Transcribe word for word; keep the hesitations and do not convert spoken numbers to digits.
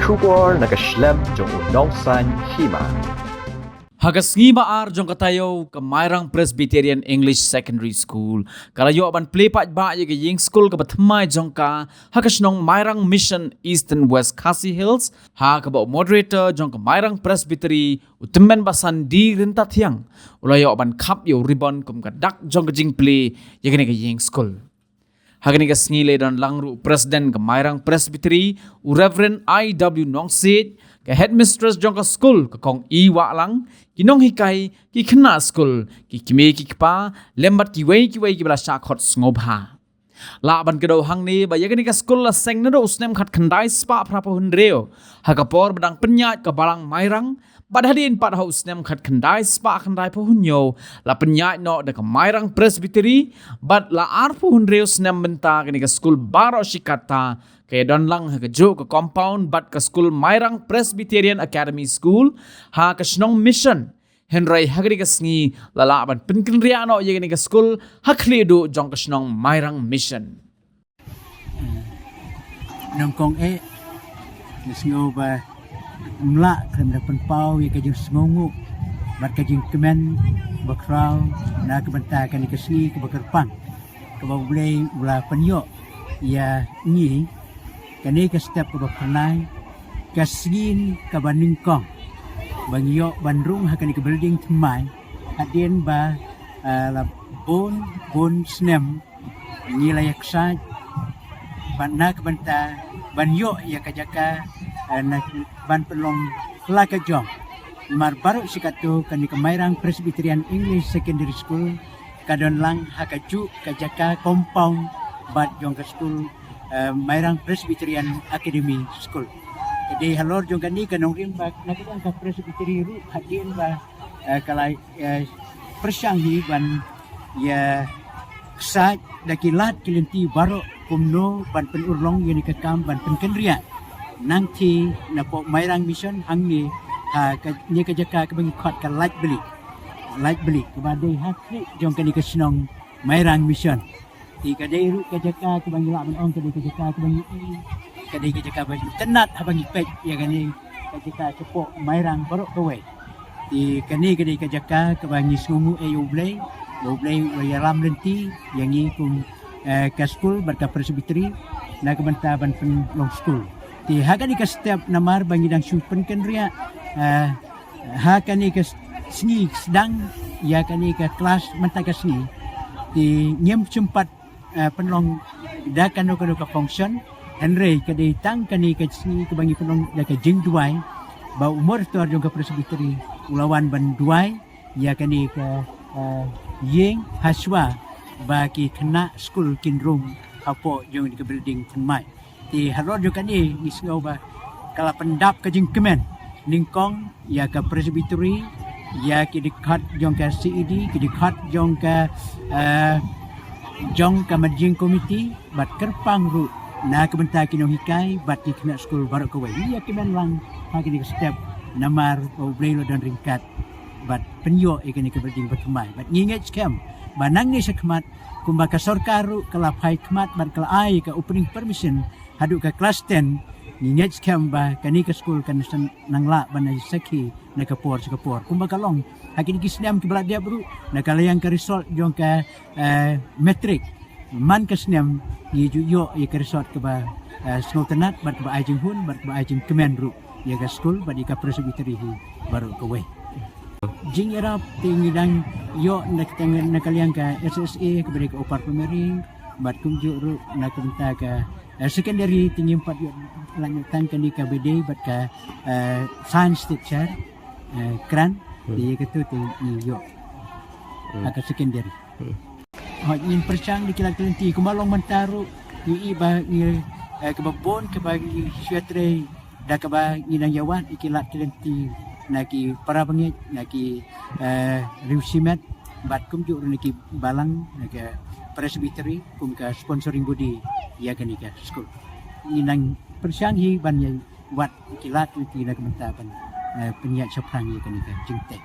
Khubor na ka shlem jong u nongsaiñ hima. Ha ka sngi ba ar jong ka taïew, ka Mairang Presbyterian English Secondary School ka la ïoh ban plie paidbah ïa ka ïing skul kaba thymmai jong ka ha ka shnong Mairang Mission, Eastern West Khasi Hills, ha kaba u moderator jong ka Mairang Presbytery, u tymmen Basan D Ryntathiang, u la ïoh ban khap ïa u ribbon kum ka dak jong ka jingplie ïa kane ka ïing skul. Ha kane ka sngi la don lang ruh u President ka Mairang Presbytery, u Reverend I W Nongsiej, ka Headmistress jong ka skul ka Kong E Wahlang, ki nonghikai, ki khynnah skul, ki kmie ki kpa, lem bad kiwei kiwei kiba la shah khot sngewbha. Lah ban kdew hangne ba ïa kane ka skul la seng naduh u snem khatkhyndai spah phra phew hynriew, ha ka por ba dang pynïaid ka Balang Mairang, bad hadien pat ha u snem khatkhyndai spah khyndai phew hynñiew la pynïaid noh da ka Mairang Presbytery, bad la arphew hynriew snem mynta kane ka skul baroh shi katta ka ïadon lang ha kajuh ka compound bad ka skul Mairang Presbyterian Academy School ha ka shnong Mission. Hynrei ha kane ka sngi la lah ban pynkynriah noh ïa kane ka skul ha khlieh duh jong ka shnong Mairang Mission. Nyngkong eh, nga sngew ba ym lah khlem da pynpaw ïa ka jingsngewnguh bad ka jingkmen bakhraw na ka bynta kane ka sngi kaba kyrpang kaba U Blei u la pynïoh ïa ngi, kane ka step kaba phyrnai, ka sngi kaba nyngkong ba ngi ïoh ban rung ha kane ka building thymmai, hadien ba, eh, la bun bun snem ngi la ïaksaid bad na ka bynta ban ïoh ïa ka jaka, eh, na ban pynlong la ka jong. Namar baroh shi katto kane ka Mairang Presbyterian English Secondary School ka don lang ha kajuh ka jaka compound bad jong ka skul, eh, Mairang Presbyterian Academy School. Ka dei halor jong kane ka nongrim ba na ka jong ka Presbytery ruh hadien ba, eh, ka la, eh, pyrshang hi ban ïa ksaid da ki lad ki lynti baroh kumno ban pynurlong ïa kane ka kam ban pynkynriah nangta napoh Mairang Mission hangne ha kane ka jaka kaba ngi khot ka Laitbali. Laitbali kaba dei ha khlieh jong kane ka shnong Mairang Mission. Te ka dei ruh ka jaka kaba ngi lah ban ong ka dei ka jaka kaba ngi i, ka dei ka jaka ba itynnad haba ngi peit ïa kane ka jaka shapoh Mairang baroh kawei. Te kane ka dei ka jaka kaba ngi sngewnguh ïa U Blei, U Blei u ïalam lynti ïa ngi kum, eh, ka skul bad ka Presbytery na ka bynta ban pynlong skul. Te ha kane ka step namar ba ngi dang shu pynkynriah, eh, ha kane ka sngi sdang ïa kane ka klas mynta ka sngi, te ngim sympat, eh, pynlong da kano kano ka function, hynrei ka dei tang kane ka sngi kaba ngi pynlong da ka jingduwai ba u moderator jong ka Presbytery u la wan ban duwai ïa kane ka, eh, ïing hashwa ba ki khynnah skul kin rung hapoh jong ka building thymmai. Te halor jong kane ngi sngew ba ka la pyndap ka jingkmen nyngkong ïa ka Presbytery, ïa ki dkhot jong ka C E D, ki dkhot jong ka, eh, jong ka managing committee bad kyrpang ruh na ka bynta ki nonghikai bad ki khynnah skul baroh kawei. Ïa ki men lang ha kine ki step namar ba U Blei u la don ryngkat bad pynïoh ïa kane ka building ba thymmai. Bad ngi ngeit skhem ba nangne shakhmat kumba ka sorkar ruh ka la phai khmat bad ka la ai ka opening permission haduh ka klas ten, ngi ngeit skhem ba kane ka skul kan sa nang lah ban ai sakhi na ka por sha ka por. Kumba ka long ha kine ki snem kiba la dep ruh na ka liang ka result jong ka, eh, matric man ka snem ngi ju ïoh ïa ka result kaba, eh, sngewtynnad bad kaba ai jinghun bad kaba ai jingkmen ruh ïa ka skul bad ïa ka Presbytery hi baroh kawei. Jingïarap te ngi dang ïoh na ka teng, na ka liang ka S S A kaba dei ka Upper Primary bad kumjuh ruh na ka bynta ka, eh, secondary te ngim pat ïoh lait noh tang kane kaba dei bad ka, eh, science teacher, eh, grant. Hmm. Te ïa katu te ngi ïoh. Hmm. Ha ka secondary. Hmm. Hooid, ngin pyrshang da ki lad ki lynti kumba long mynta ruh ngi i ba ngi, eh, kaba bun kaba ngi shu ïatrei da kaba ngi nang ïawad ïa ki lad ki lynti na ki para bangeit, na ki, eh, riewshimet bad kumjuh ruh na ki balang, na ka Presbytery kum ka sponsoring body ïa kane ka skul. Ngi nang pyrshang hi ban ïawad ïa ki lad ki lynti na ka bynta ban, eh, pynïaid shaphrang ïa kane ka jingtei.